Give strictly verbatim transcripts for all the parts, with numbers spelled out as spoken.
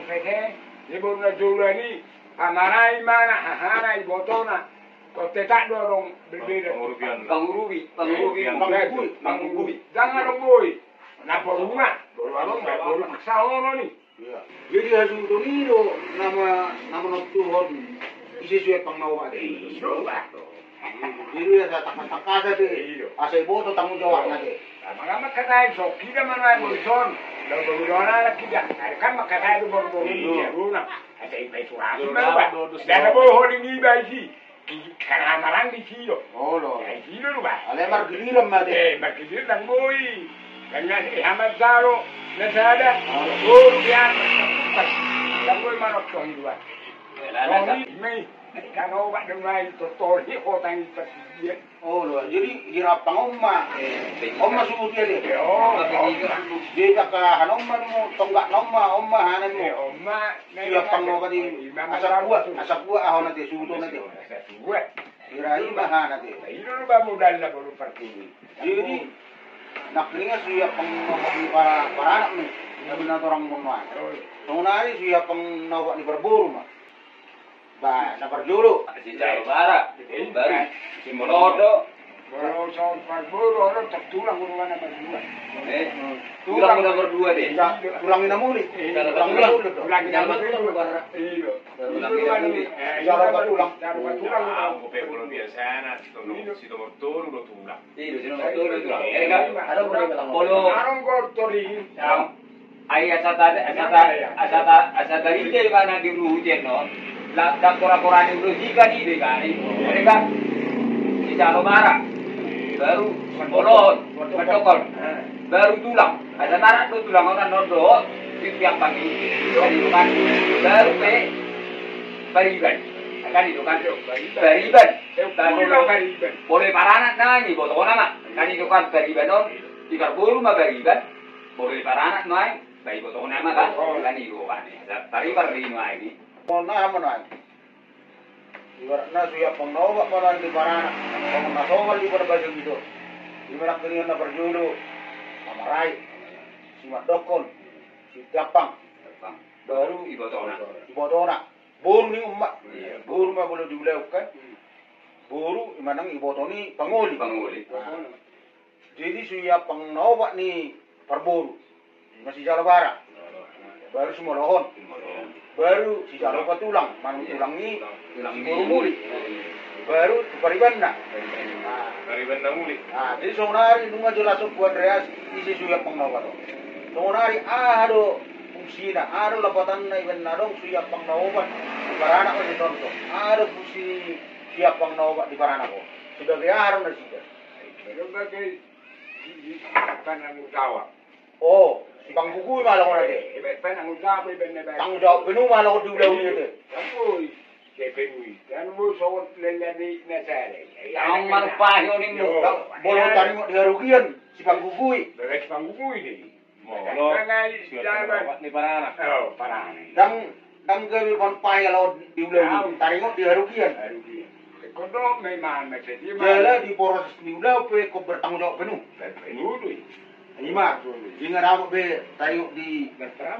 Lagu pete, di boru na jolo ni, pamarai ma na hahana ibotona. Kau tetak do adong berbeda. Pangurupi, pangurupi, pangurupi, pangurupi. Jangan adong boi. Na boru na, boru adong, boru paksa ono ni. Jadi hasuhuton i do nama nama nontuhon isi suet pang na obat. Jadi asa tangkas-tangkas ate. Asa iboto tanggung jawabna ate. Maka maka tai so kita mana yang boison. Lalu boru dona lagi dah. Kan maka tai itu boru-boru ni dia guna. Asa ibai surat. Dia ada bohong ini bai sih. Kan hamaran di sio. Olo. Ya, di sio lu bah. Ale margiliran ma de. Eh, margiliran nang boi. Kan ya si hamat jalo na sada. Oh, dia. Nang boi marok kong dua. Nang boi mai. Kan obat dong mai totori kota ini pas dia. Olo, jadi hirapang oma. Oma suhu dia de. Dia tak hana oma mu tonggak na oma, oma hana mu. Oma. Siap pang mau kadi. Asa kuat, asa kuat aho nanti suhu tu nanti. Ira ima ha nanti. Ira lu ba modal na bolu parkini. Jadi nak ringas siap pang mau kadi para para anak ni. Tapi na torang pun mah. Sonari siap pang mau kadi parboru mah. Ba na parjolo. Si jalo bara. Baru si molodo. Kalau soal parboru orang tertulang orang mana berdua. Eh, tulang udah berdua deh. Tulang ina muli. Tulang ina muli. Tulang ina muli. Iya. Tulang ina muli. Iya, tulang. Tulang. Ah, gue pe belum biasa na si nomor tolu do tulang. Iya, si nomor tolu do tulang. Ya kan? Ada boleh bilang. Kalau orang gol tori. Ai asa ta asa ta asa ta asa ta ide ba na di ruhut eno. La da kora kora ni ruhut ikan ide kan. Ide kan. Si jalo bara. Baru bolon, mandokon. Baru tulang. Asa tarak do tulang orang nondo. Di tiang pagi. Kan itu kan. Baru pe pariban. Kan itu kan. Pariban. Baru pariban. Boleh paranak nang iboto nama. Kan itu kan pariban on. Di parboru ma pariban. Boleh paranak nang. Ba ibotona ma kan? Kan i do kan i. Taribar do i nuaeng i. Mona mona. Ibaratna suya pang na obat mona di paranak. Pang na somal di parbaja gitu. Di merak dengan na parjolo. Pamarai. Si mandokkon. Si gampang. Baru ibotona. Ibotona. Boru ni umma. Boru ma bolo diulahon kan. Boru imanang iboto ni pangoli. Pangoli. Jadi Suyap Pangnaopat ni parboru, ima sijalo bara, baru Simolohon, baru sijalo patulang, manang tulang ni siboru muli, baru tu paribanna. Paribanna muli. Nah, jadi sonari nunga jelas on tu Andreas ise Suyap Pangnaopat on. Sonari aha do fungsina, aha do lapatanna, ibaen na adong Suyap Pangnaopat di paranak on, di tonton. Aha do fungsi Suyap Pangnaopat di paranak on? Sebagai aha do nasida? Sebagai pananggung jawab. Oh, sipanggugui ma alana on ate. Pananggung jawab, tanggung jawab penuh ma alana on di ulaon i ate. Ndang manumpahi on ninna. Molo taringot di harugian, sipanggugui. Sipanggugui do i. Molo Suyap Pangnaopat ni paranak. Ndang, ndang gabe manumpahi alana on di ulaon i, taringot di harugian. Jala di proses ni ulaon pe ingkon bertanggung jawab penuh. Ima, ingat ahu be taringot di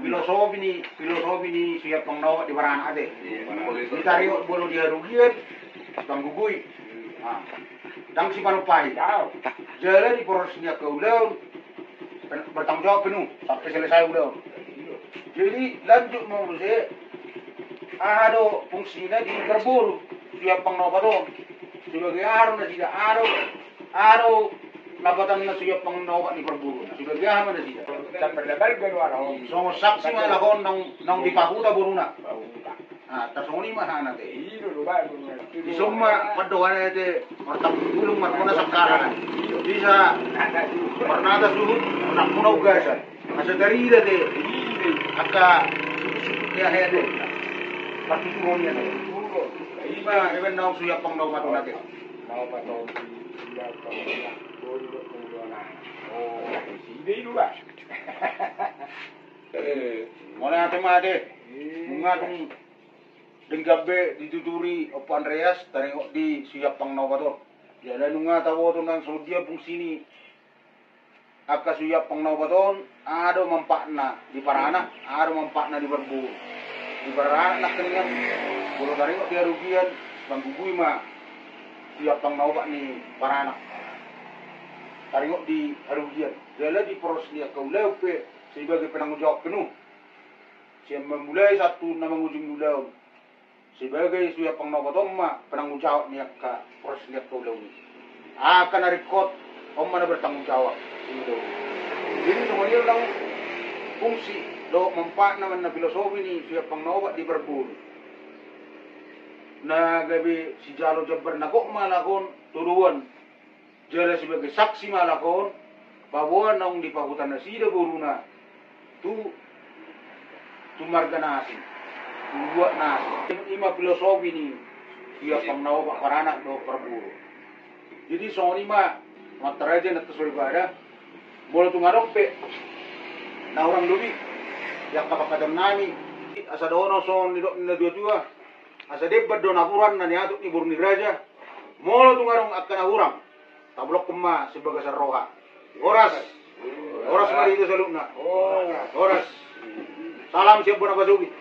filosofi ni, filosofi ni Suyap Pangnaopat di paranak ate. Di taringot molo di harugian, sipanggugui. Ndang sipanumpahi. Jala di proses ni angka ulaon, bertanggung jawab penuh sampe selesai ulaon. Jadi lanjut ma muse, aha do fungsina di parboru Suyap Pangnaopat on? Sebagai aha do nasida, aha do, aha do lapatanna Suyap Pangnaopat ni parboru? Sebagai aha ma nasida? Songon saksi ma alana on naung dipahuta boruna. Tarsongon i ma hana ate. Dison ma pandohan ate, martambul tulung marhona sangkaran. Bisa marnata suhut, marnata ugasan. Asa tarida ate angka sukut-sukut ni aha ate, partuturon i ate. Ima ibaen na on Suyap Pangnaopat on ate. Mauliate ma ate. Nunga tung denggan be dituturi Ompu Andreas taringot di Suyap Pangnaopat on. Jala nunga taboto nang songon dia fungsi ni angka Suyap Pangnaopat on, aha do manfaatna di paranak, aha do manfaatna di parboru. Di paranak nangkin, molo taringot di harugian, sipanggugui ma Suyap Pangnaopat ni paranak taringot di harugian. Jala di proses ni angka ulaon pe sebagai penanggung jawab penuh. Sian mamulai sahat tu na mangujungi ulaon. Sebagai Suyap Pangnaopat on ma penanggung jawab ni angka proses ni angka ulaon i. Angka na ringkot on ma na bertanggung jawab. Jadi songon i do nang fungsi dohot manfaatna, manang filosofi ni Suyap Pangnaopat di parboru. Na gabe sijalo jambar na gok ma alana on todoan. Jala sebagai saksi ma alana on, paboa naung dipahuta nasida boruna tu, tu marga na asing, tu luat na asing. Ima filosofi ni Suyap Pangnaopat paranak dohot parboru. Jadi songon i ma, amanta raja, inanta soripada, molo tung adong pe na hurang dope di angka pangkataion nami, asa dohonon songon nidok ni na tua-tua, asa demban do napuran na niatut ni boru ni raja. Molo tung adong angka na hurang, tabolongkon ma sian bagasan roha. Horas. Horas ma di hita saluhutna. Horas. Salam sian bona pasogit.